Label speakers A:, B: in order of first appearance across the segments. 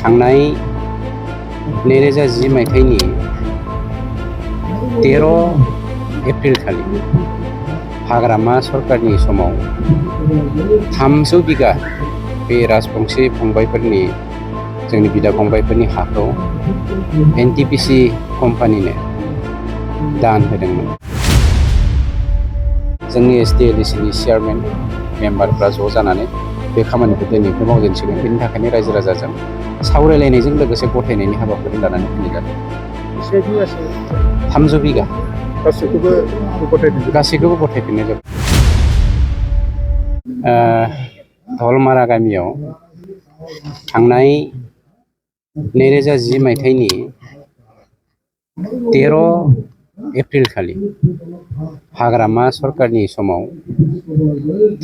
A: थांनाय 2010 मायथाइनि 13 एप्रिल खालि हाग्रामा सरकारनि समाव 300 बिगा बे राजबंशी फंबायफोरनि जोंनि बिदा फंबायफोरनि हाखौ एनटिपिसि कम्पानिनो दान होदोंमोन। जोंनि एसटिएलडिसिनि चेयारमेन मेम्बारफ्रा ज' जानानै बे खामानिखौ दिनैनिफ्राय मावजेनसिगोन। बेनि थाखायनो रायजो राजाजों सावरायलायनायजों लोगोसे गथायनायनि हाबाफारि लानानै फैनाय जादों। 300 बिगा गासैखौबो गथायफिननाय जाबाय। धलमारा गामियाव थांनाय 2010 मायथाइनि 13 एप्रिल खालि हाग्रामा सरकारनि समाव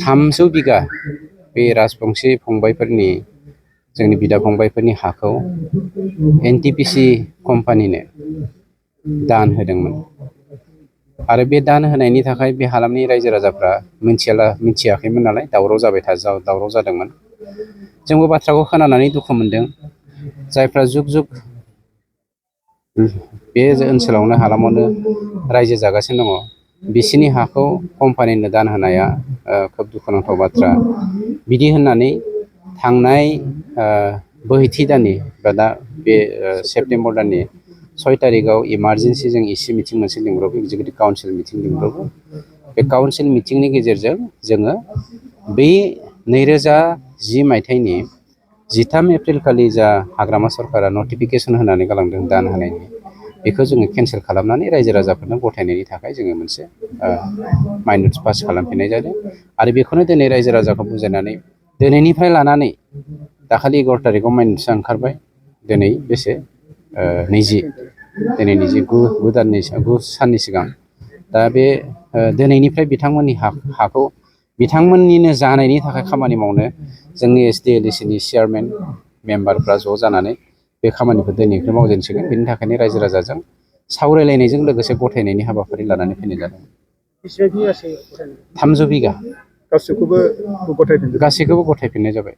A: 300 बिगा बे राजबंशी फंबायफोरनि जोंनि बिदा फंबायफोरनि हाखौ एनटिपिसि कम्पानिनो दान होदोंमोन। आरो बे दान होनायनि थाखाय बे हालामनि रायजो राजाफ्रा मिथियाखैमोन नालाय दावराव जादोंमोन। जोंबो बाथ्राखौ खोनानानै दुखु मोनदों। जायफ्रा जुग जुग बे ओनसोलावनो हालामावनो रायजो जागासिनो दङ, बिसिनि हाखौ कम्पानिनो दान होनाया खोब दुखुनांथाव बाथ्रा। बिदि होननानै थांनाय बोहैथि दाननि दा बे सेप्तेम्बर दाननि 6 तारिखआव इमारजेन्सि जों इसि मिटिं मोनसे लिंब्रबो, एग्जिकिउटिभ काउन्सिल मिटिं लिंब्रबो। बे काउन्सिल मिटिंनि गेजेरजों जोङो बै 2010 मायथाइनि 13 एप्रिल खालि जा हाग्रामा सरकारा नटिफिकेसन होनानै गालांदों दान होनायनि, बेखौ जोङो केन्सेल खालामनानै रायजो राजाफोरनो गथायनायनि थाखाय जोङो मोनसे माइनर्स पास खालामफिननाय जादों। आरो बेखौनो दिनै रायजो राजाखौ बुजायनानै दिनैनिफ्राय लानानै दाखालि 11 तारिखआव माइनर्सआ ओंखारबाय। दिनै बेसे 9 साननि सिगां। दा बे दिनैनिफ्राय बिथांमोननि हाखौ बिथांमोननिनो जानायनि थाखाय खामानि मावनो जोंनि एसटिएलडिसिनि चेयारमेन मेम्बारफ्रा ज' जानानै बे खामानिखौ दिनैनिफ्राय मावजेनसिगोन। बेनि थाखायनो रायजो राजाजों सावरायलायनायजों लोगोसे गथायनायनि हाबाफारि लानानै फैनाय जादों। 300 बिगा गासैखौबो गथायफिननाय जाबाय।